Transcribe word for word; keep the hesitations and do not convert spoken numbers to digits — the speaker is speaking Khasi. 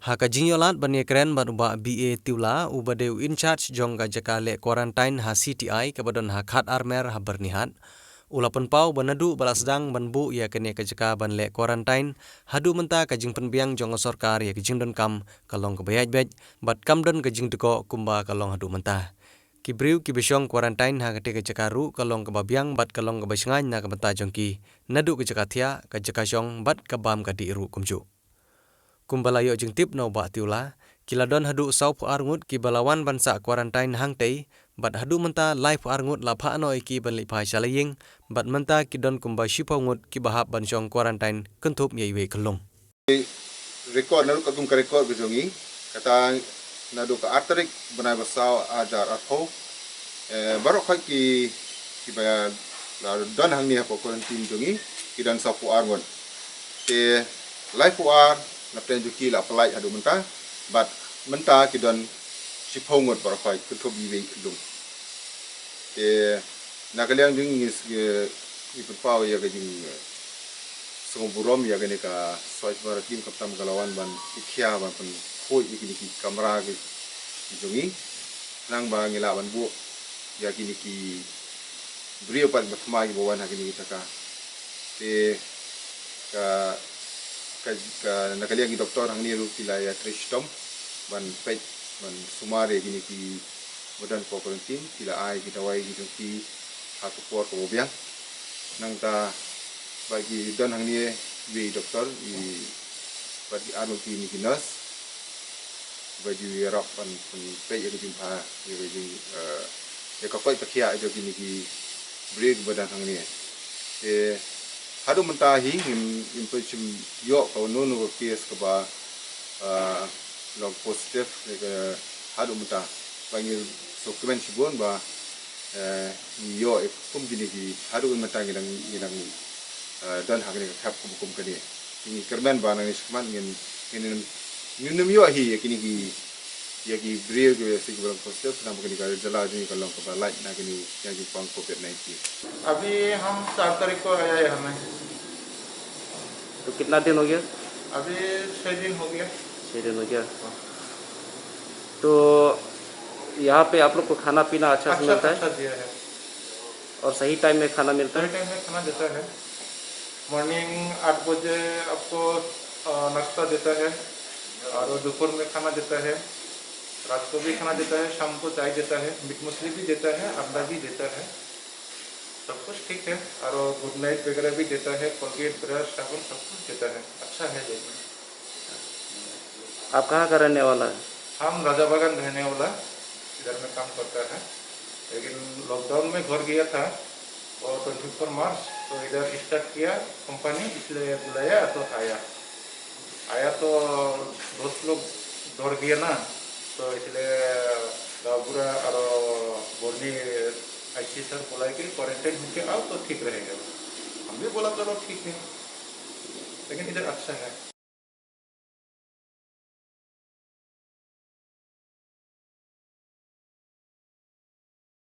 Ha ka jingïoh lad ban ïakren bad u Bah B A Tiwla, uba dei u in charge jong ka jaka leh quarantine ha C T I kaba don ha Khatarmer ha Byrnihat, u la pynpaw ba naduh ba la sdang ban buh ïa kane ka jaka ban leh quarantine, haduh mynta ka jingpynbiang jong ka sorkar ïa ka jingdonkam ka long kaba ïaid beit bad kam don ka jingdkoh kumba ka long haduh mynta. Ki briew kiba shong quarantine ha katei ka jaka ruh ka long kaba biang bad ka long kaba shngaiñ na ka bynta jong ki, naduh ka jaka thiah, ka jaka shong bad ka bam ka dih ruh kumjuh. Kumba la ïoh jingtip na u Bah Tiwla, ki la don haduh sawphew ar ngut kiba la wan ban sah quarantine hangtei, bad haduh mynta laiphew ar ngut la phah noh ïa ki ban leit phai sha la ïing, bad mynta ki don kumba shiphew ngut kiba hap ban shong quarantine kynthup ïa iwei i khyllung. Record, naduh katkum ka record ka jong ngi, kata naduh ka ar tarik bnai ba saw, hajar arphew, eh, baroh khoit ki, kiba la don hangne hapoh quarantine jong ngi, ki don sawphew ar ngut. Te laiphew ar na pdeng jong ki la pyllait haduh mynta, bad mynta ki don shiphew ngut baroh khoit, kynthup iwei i khyllung. Te na ka liang jong ngi, ngi, ngi pynpaw ïa ka jing, eh, sngewburom ïa kane ka Swachh Bharat team, khamtam ka la wan ban pynkhia, ban pynkhuid ïa kine ki kamra ki, ki jong ngi, khnang ba ngi lah ban buh ïa kine ki briew pat ba thma kiba wan ha kine ki jaka. Te ka, ka, ka, na ka liang ki doktor hangne ruh ki la ïatrei shitom ban peit, ban sumar ïa kine ki ba don hapoh quarantine, ki la ai ki dawai ki jong ki ha ka por kaba biang. Nangta ba ki don hangne iwei i doktor, i, bad ki arngut kine ki nurse ba ju ïarap ban, ban peit ïa ka jingbha, ïa ka jing, eh, ïa ka koit ka khiah jong kine ki briew ba don hangne. Te haduh mynta hi ngim, ngim pynshim ïoh kano kano ka case kaba, eh, long positive, ïa ka haduh mynta. Ba ngi sngewkmen shibun ba, eh, ngi ïoh ïa kum kine ki, haduh mynta ngi dang, ngi dang, eh, don ha kane ka khep kum, kum kane. Ngi kyrmen ba nangne shakhmat ngin, ngin, ngin ym ïoh hi ïa kine ki, ïa ki briew kiba ïa, kiba long positive, khnang ba kane ka jylla jong ngi kan long kaba lait na kane ka jingpang covid nineteen. अभी हम चार तारीख को आया है हमें। तो कितना दिन हो गया? अभी छः दिन हो गया। छः दिन हो गया। तो यहाँ पे आप लोग को खाना पीना अच्छा से अच्छा, मिलता है? अच्छा दिया है। और सही टाइम में खाना मिलता है? सही टाइम में खाना देता है। मॉर्निंग आठ बजे आपको, अ, नाश्ता देता है, और दोपहर में खाना देता है, रात को भी खाना देता है, शाम को चाय देता है, मीट मछली भी देता है, अंडा भी देता है, सब कुछ ठीक है। और गुड नाइट वगैरह भी देता है, कोलगेट, ब्रश, साबुन, सब कुछ देता है, अच्छा है लेकिन। आप कहाँ का रहने वाला है? हम राजा बागान रहने वाला, इधर में काम करता है, लेकिन लॉकडाउन में घर गया था, वो ट्वेंटी फोर मार्च, तो इधर स्टार्ट किया कंपनी, इसलिए बुलाया तो आया। आया तो दोस्त लोग डर गया ना, तो इसलिए गाँवबुढ़ा और बोर्नी आईसी सर बुला के क्वारंटाइन होके आओ तो ठीक रहेगा। हम भी बोला चलो ठीक है, लेकिन इधर अच्छा है।